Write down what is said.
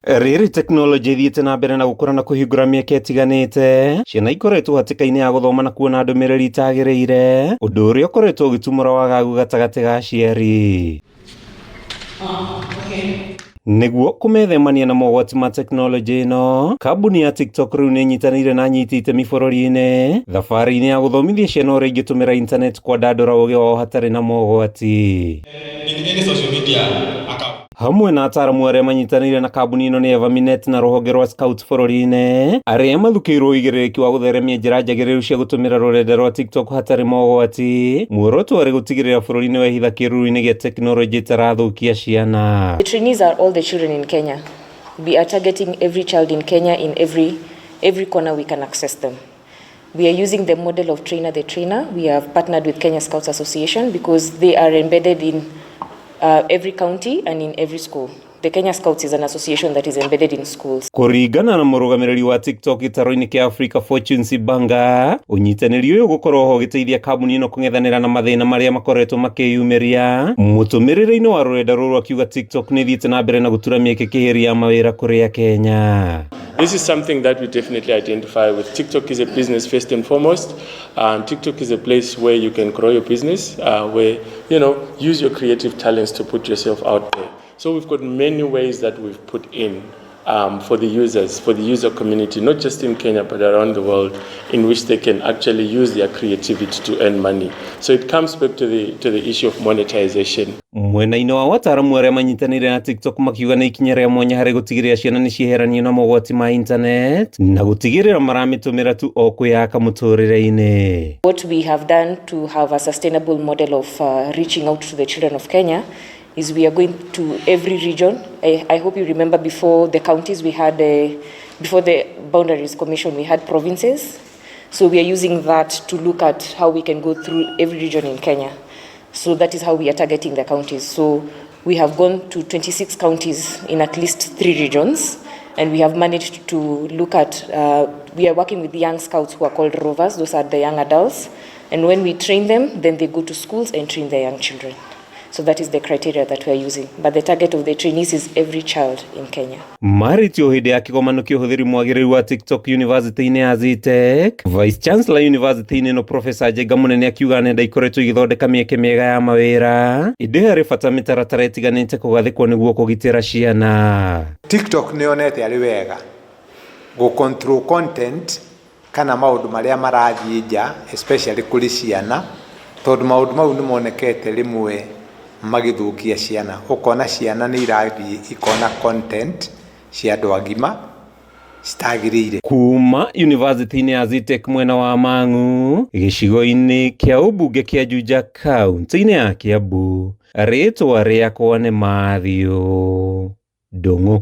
Rĩrĩ tekinoronjĩ ĩthiĩte na mbere na gũkũra na kũhingũra mĩeke ĩtiganĩte, ciana ikoretwo hatĩka-inĩ ya gũthoma na kuona ndũmĩrĩri itagĩrĩire, ũndũ ũrĩa ũkoretwo ũgĩtumũra wagagu gatagatĩ ga aciari. Nĩguo kũmethemania na mogwati ma tekinoronjĩ ĩno, kambuni ya TikTok rĩu nĩ ĩnyitanĩire na anyiti itemi bũrũri-inĩ thabarĩ-inĩ ya gũthomithia ciana ũrĩa ingĩtũmĩra intaneti kwandandũra ũgĩ wao hatarĩ na mogwati. In any social media account. Hamwe na ataramu arĩa manyitanĩire na kambuni ĩno nĩ Everminet na rũhonge rwa Scout bũrũri-inĩ, arĩa mathukĩirwo ũigĩrĩrĩki wa gũtheremia njĩra njagĩrĩru cia gũtũmĩra rũrenda rwa TikTok hatarĩ mogwati, muoroto warĩ gũtigĩrĩra bũrũri nĩ wehitha kĩruru-inĩ gĩa tekinoronjĩ ĩtarathũkia ciana. The trainees are all the children in Kenya. We are targeting every child in Kenya in every corner we can access them. We are using the model of trainer the trainer. We have partnered with Kenya Scouts Association because they are embedded in every county and in every school. The Kenya Scouts is an association that is embedded in schools. Kũringana na mũrũgamĩrĩri wa TikTok gĩtarũ-inĩ kĩa Africa, Fortune Sibanga, ũnyitanĩri ũyũ ũgũkorwo ho ũgĩteithia kambuni ĩno kũng'ethanĩra na mathĩna marĩa makoretwo makĩyumĩria mũtũmĩrĩre-inĩ wa rũrenda rũrũ, akiuga TikTok nĩ ĩthiĩte na mbere na gũtura mĩeke kĩhĩri ya mawĩra kũrĩ Kenya. This is something that we definitely identify with. TikTok is a business first and foremost. TikTok is a place where you can grow your business, where use your creative talents to put yourself out there. So we've got many ways that we've put in for the users, for the user community, not just in Kenya but around the world, in which they can actually use their creativity to earn money. So it comes back to the issue of monetization. Mwena-inĩ wa wataaramu arĩa manyitanĩire na TikTok makiuga nĩ ikinya rĩa mwanya harĩ gũtigĩrĩra ciana nĩ cieheranio na mogwati ma internet na gũtigĩrĩra maramĩtũmĩra tu o kwĩyaka mũtũrĩre-inĩ. What we have done to have a sustainable model of reaching out to the children of Kenya is we are going to every region. I hope you remember before the counties we had, before the Boundaries Commission, we had provinces. So we are using that to look at how we can go through every region in Kenya. So that is how we are targeting the counties. So we have gone to 26 counties in at least three regions, and we have managed to look at, we are working with young scouts who are called rovers, those are the young adults. And when we train them, then they go to schools and train their young children. So that is the criteria that we are using. But the target of the trainees is every child in Kenya. Marĩtio hĩndĩ ya kĩgomano kĩa ũhũthĩri mwagĩrĩru wa TikTok University-inĩ ya Zetech, Vice Chancellor University-inĩ ĩno, Professor Njenga Mũnene, akiuga nenda ikoretwo igĩthondeka mĩeke mĩega ya mawĩra, ĩndĩ harĩ bata mĩtaratara ĩtiganĩte kũgathĩkwo nĩguo kũgitĩra ciana. TikTok nĩ yonete arĩ wega gũ control content kana maũndũ marĩa marathiĩ nja, especially kũrĩ ciana, tondũ maũndũ mau nĩ monekete rĩmwe magĩthũkia ciana. Ũkona ciana nĩ irathiĩ ikona content cia andũ agima citagĩrĩire. Kuma University-inĩ ya Zetech mwena wa Mang'u, gĩcigo-inĩ kĩa ũmbunge kĩa Juja, kaunti-inĩ ya Kiambu, rĩtwa rĩakwa nĩ Matthew Ndung'u.